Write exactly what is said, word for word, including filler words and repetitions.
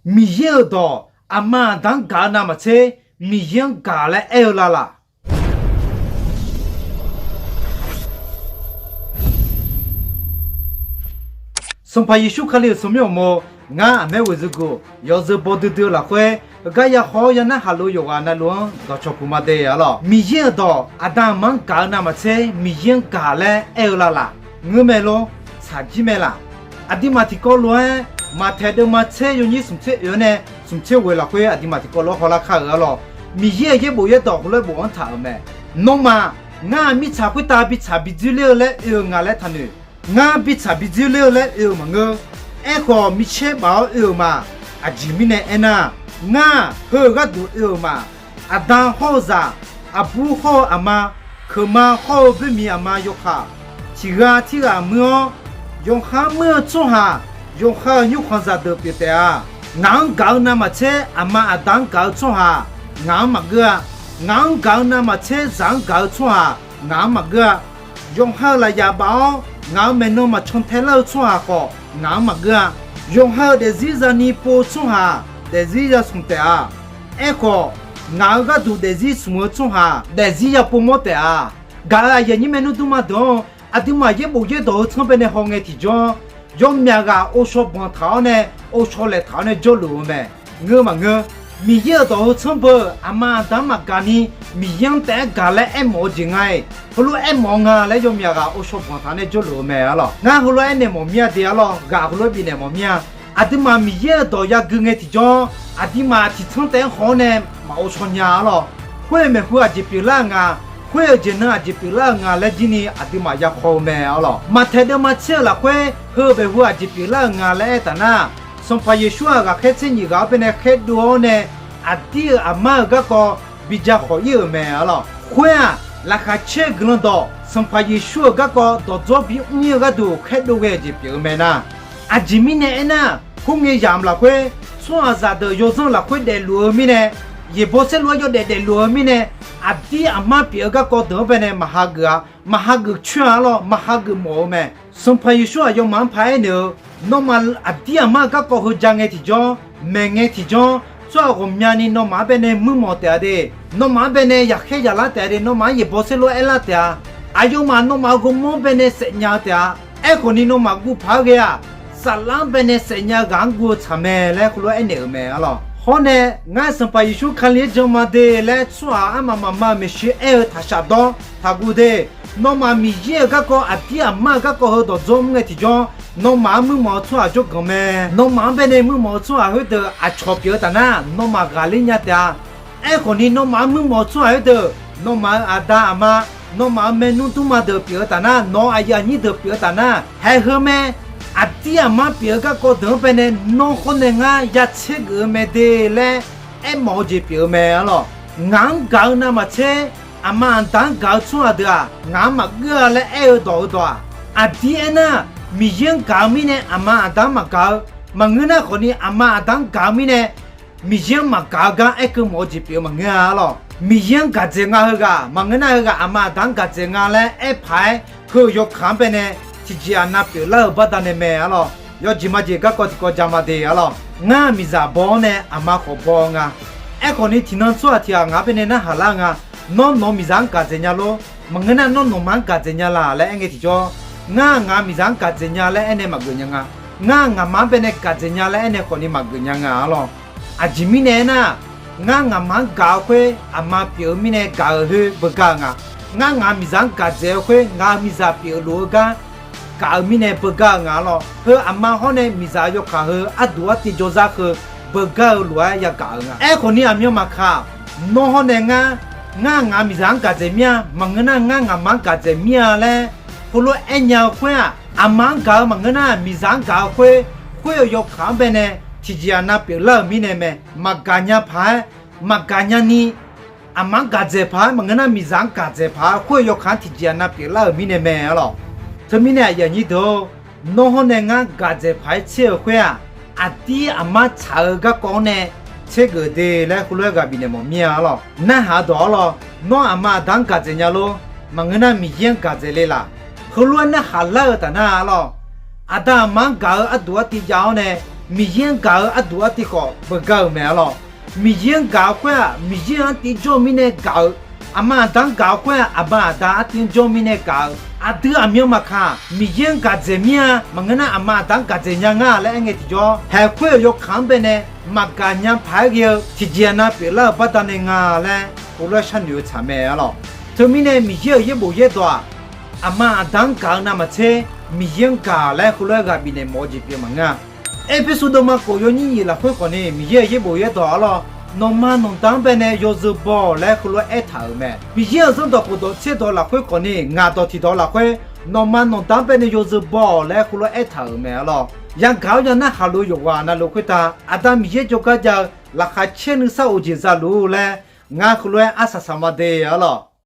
Miqyaer-euq dawq aqma aqda-anr gaq-eu navmaqtser Miqyaer-anr gaq laer aer-eu lavlaq? Sanqpaq Yeqsur Kali-euq tsawrmyanr uqmov, ngar aqmaer ghoeqzeu guf yawzeu baw duidui-eu lafkhoer, heugar ya haw-awr ya narhaq lof-eu yawqghaq navluf-anr dawqcawq puq ma de arlawr. Miqyaer-euq dawq aqda aqma-anr gaq-eu navmaqtser Miqyaer-anr gaq laer aer-eu lavlaq? Ngeurmae lor, tsaqjir mae laq? Aqduimaf tiqkawv lof-aer Maqtaeq deuvma tser yawnyir smqtser oeq-awr nae smqtser ghoeq lafkhoer aqduimaf tiqkawv lof-aer hawlar kar-euq arlawr. Miqyaer-euq yaerbof yaerdawq heulof-aer bofanr taq-euq mae. Nawmaf, ngar-aq mirtsaq khoertav bitsaq bidzoer ler-eu laer oe-eu nga laer taqnoeq. Ngar bitsaq bidzoer ler-eu laer oe-eu maqngeur. Aerkhawf, micaer baf-awr oe-euq ma. Aqjeq mirnae aernar, ngar-aq heu-euq gharduq oe-euq ma. Aqda hawr-eu zaq, aqbur hawr-eu aqma, keuqma hawr-eu boermiq aqma yawkaq, tiqghaq tirghaq muir-awr, yawqha-anr muir-eu tsawrhaq, yawqha-euq nymrkhanqzaq deuq pyeuf taef-a. Ngaq-anr gaq-eu navmaqtser aqma aqda-anr gaq-eu tsawrhaq ngaq-anr maqgeur-a. Ngaq-anr gaq-eu navmaqtser zaq-anr gaq-eu tsawrhaq ngaq-anr maqgeur-a. Yawqha-euq lafyaf baf-awr ngaq-euq maeqnan maqcan tae lar-eu tsawrhaq khawf ngaq-anr maqgeur-a. Yawqha-euq daefzir zani pov-eu tsawrhaq daefzir ya smq taef-a. Aerkhawf, ngaq-euq gharduq daefzir smq-eu tsawrhaq daefzir ya pov mawr taef-a. Gaq-euq aqyuif aqnyir maernmr dmrma deuq-anr, aqduimaf yaerbof yaerdawq heu tsanr baenae hawngae tiqjawr, yawmyaf ghaq ovshaw banq taq-awr nae, ovshaw laeq taq-awr nae jawrluf-eu mae. Ngeur maqngeur. Miqyaer-euq dawq heu tsanr beu aqma aqda-anr maqgaq ni, Miqyaer-anr taef-aer gaq laer aermawf-eu jeq nga-iq, heulof-aer aermawf-eu nga laer yawmyaf ghaq ovshaw banq taq-awr nae jawrluf-eu mae arlawr. Ngar heulof-aer aernaeq mawf mir-a de arlawr. Ghaq heulof-aer bifnaeq mawf mir-a. Aqduimaf Miqyaer-euq dawq yagui ngae tiqjawr, aqduimaf tiqtsanr taef-aer haw-awr nae maqghovshaw nya arlawr. Khoer-euq maeqhu aqjeq pyeuflar-euq nga, khoer-euq jeq nan aqjeq pyeuflar-euq nga laer jir ni aqduimaf ya haw-eu mae arlawr. Maqtaeq deuvma tser-eu lafkhoer heu-euq maeqhu aqjeq pyeuflar-euq nga laer aer taf nar, Sanqpaq Yeqsur-aq ghaqkhaer tser nyiq ghaq-anr baenae khaerdov-awr nae, aqdir-euq aqmar-euq garkawv bi ja khawf ir-euq mae arlawr. Khoer-aq, laqkhaq caer-eu guiqlanq dawq Sanqpaq Yeqsur-euq garkawv dawqdzawr bi mr ir-eu gharduq khaerdov ghae-eu jeq pyeuf-eu mae nar, aqjeq mirnae aernar, khoerngae yamq lafkhoer tsawrhaqzaq deuq yawzanr lafkhoer daefluf-eu mirnae, yaeqbawq saerlu-aer yawdaef daefluf-eu mirnae, aqdir aqmar pyeuf-eu garkawv deuq-anr baenae maq hageuf-a. Maq hageuf coer-a arlawr, maq hageuf mawf-eu mae. Sanqpaq Yeqsur aqyawfmaf-anr paq-aer naeq-eu, nawmaf aqdir aqmar-euq garkawv heu ja ngae tiqjawr, maeq ngae tiqjawr, tsawrhaq ghawqmyani nawmaf-anr baenae muir mawf taef-a de. Nawmaf-anr baenae yaqkhaer yaqlar taef-a de. Nawmaf-anr yaeqbawq saerlu-aer aerlar taef-a. Aqyawfmaf nawmaf-euq ghawrmawr baenae saef nya-eu taef-a. Aerkhawf ni nawmaf guv paq-aer ghae-aq, saflar-anr baenae saef nya-eu ghaq-anr guv-eu tsaq mae laer heulof-aer aernaeq-euq mae arlawr. Hawr nae, ngar-aq Sanqpaq Yeqsur Kali-aer jan ma de laer tsawrhaq armaf mafma-euq maeqshi aer-eu taqshaf dawr taqguv de. Nawmaf Miqyaer-euq garkawv aqdir aqmar-euq garkawv heu dawqdzawr mr ngae tiqjawr, nawmaf-anr muir mawf-eu tsawrhaq jawrganq mae. Nawmaf-anr baenae muir mawf-eu tsawrhaq khoerdeuq aqcawq pyeuf-eu taf nar, nawmaf ghaqler nya taef-a. Aerkhawf ni nawmaf-anr muir mawf-eu tsawrhaq khoerdeuq, nawmaf-euq aqda aqma, nawmaf-euq maernmr dmrma deuq pyeuf-eu taf nar, nawq-euq aqyuif aqnyir deuq pyeuf-eu taf nar, haeq heu mae. Aqdir aqmar pyeuf-eu garkawv deuq-anr baenae nawr hawr nae ngar ya tsergeuf-eu mae de laer aermawf-eu jeq pyeuf-eu mae arlawr. Ngaq-anr gaq-eu navmaqtser, aqma aqda-anr gaq-eu tsawrhaq deuq-aq, ngaq-anr maqgeur-a laer aer-eu dawq-eu dawq-aq, aqdir aernar, Miqyaer-anr gaq-eu mirnae aqma aqda-anr maqgaq-eu, maqngeur nar khawf ni aqma aqda-anr gaq-eu mirnae Miqyaer-anr maqgaq-eu gar aerkeuv mawf-eu jeq pyeuf-eu maqngeur-a arlawr. Miqyaer-anr gaqdzaeq nga heughaq, maqngeur nar heughaq aqma aqda-anr gaqdzaeq nga laer aer paq-aer, heu-euq yawkaq-anr baenae tiqjeq aqnav pyeuflar-euq baqdanae mae arlawr. Yawjeq majeq garkawv tiqkawv ja ma de arlawr. Ngar miqzaq baw-awr nae aqma khawf baw-eu nga. Aerkhawf ni tiqnan tsawrhaq tiq ghaq ngaq-anr baenae narhaq lar-eu nga. Nawr nawq-eu miqzaq-anr gaqdzaeq nya lor. Maqngeur nar nawr nawqma-anr gaqdzaeq nya laq laer aer ngae tiqjawr, ngar ngaq-euq miqzaq-anr gaqdzaeq nya laer aernae maqgeuf nya nga. Ngar ngaqma-anr baenae gaqdzaeq nya laer aernae khawf ni maqgeuf nya nga arlawr. Aqjeq mirnae aernar, ngar ngaqma-anr gaq-eu khoer aqma pyeuf-eu mirnae gaq-euq khoer beugar-eu nga. Ngar ngaq-euq miqzaq-anr gaqdzaeq-eu khoer ngaq-euq miqzaq pyeufluf-eu gar gaq-eu mirnae beugar-eu nga arlawr. Heu aqma hawr nae miqzaq yawkaq heu arduq artiv jawrzar heu beugar-eu lof-aer yagaq-euq nga. Aerkhawf ni aqmyan maqkaq, nawr hawr nae ngar, ngar ngaq-euq miqzaq-anr gaqdzaeq mir-a, maqngeur nar ngar ngaqma-anr gaqdzaeq mir-a laer heulof-aer aernya-eu khoer-aq, aqma-anr gaq-eu maqngeur nar miqzaq-anr gaq-eu khoer, khoer-euq yawkaq-anr baenae tiqjeq aqnav pyeuflar-euq mirnae mae. Maqgaq nya paq-aer, maqgaq nya ni aqma-anr gaqdzaeq paq-aer maqngeur nar miqzaq-anr gaqdzaeq paq-aer khoer-euq yawkaq-anr tiqjeq aqnav pyeuflar-euq mirnae mae arlawr. Teumirnae aqyuif aqnyir deuq-or, nawr hawr nae ngar gaqdzaeq paq-aer tser-euq khoer-aq, aqdir aqmar tsaq-eu garkawv-anr nae tsergeuf de laer heulof-aer ghaq bifnaeq mawf mir-a arlawr. Narhaq-eu dawq arlawr, nawr aqma aqda-anr gaqdzaeq nya lor. Maqngeur nar Miqyaer-anr gaqdzaeq le laq. Heulof-aer narhaq lar-eu taf nar arlawr, aqda aqma-anr gaq-eu arduq artiv jav-awr nae Miqyaer-anr gaq-eu arduq artiv khawf beugar-euq mae arlawr. Miqyaer-anr gaq-eu khoer-aq, Miqyaer-euq artiv jawr-eu mirnae gaq-eu, aqma aqda-anr gaq-eu khoer-aq, aqma aqda artiv-anr jawr-eu mirnae gaq-eu, aqdui aqmyan maqkaq, Miqyaer-anr gaq dzaeq mir-a, maqngeur nar aqma aqda-anr gaq dzaeq nya ngar laer aer ngae tiqjawr, haeq khoer-euq yawkaq-anr baenae maqgaq nya paq-aer ghae-eu tiqjeq-aq nav pyeuflar-euq baqdanae nga laer heulof-aer sharnoeq-eu tsaq mae arlawr. Teumirnae Miqyaer-euq yaerbof yaerdawq-aq, aqma aqda-anr gaq-eu navmaqtser Miqyaer-anr gaq laer heulof-aer ghaq bifnaeq mawf-eu jeq pyeuf maqngeur-a. Erpersu deuvma khof yawnyir nyiq lafkhoer khawfni Miqyaer-euq yaerbof yaerdawq arlawr, nawqma nawqda-anr baenae yawzeu baw-awq laer heulof-aer aertaq-euq mae. Miqyaer-euq zanrdawq khofdawq tserdawq lafkhoer khawfni ngaq dawq tiqdawq lafkhoer nawqma nawqda-anr baenae yawzeu baw-awq laer heulof-aer aertaq-euq mae arlawr. Yagaq-awr yanar khaqlo yawqghaq navluf khoertav Aqda Miqyaer jawrgar jav-eu laqkhaq caer nuisar of jeq zaluf laer ngar heulof-aer arsaq saq ma de arlawr.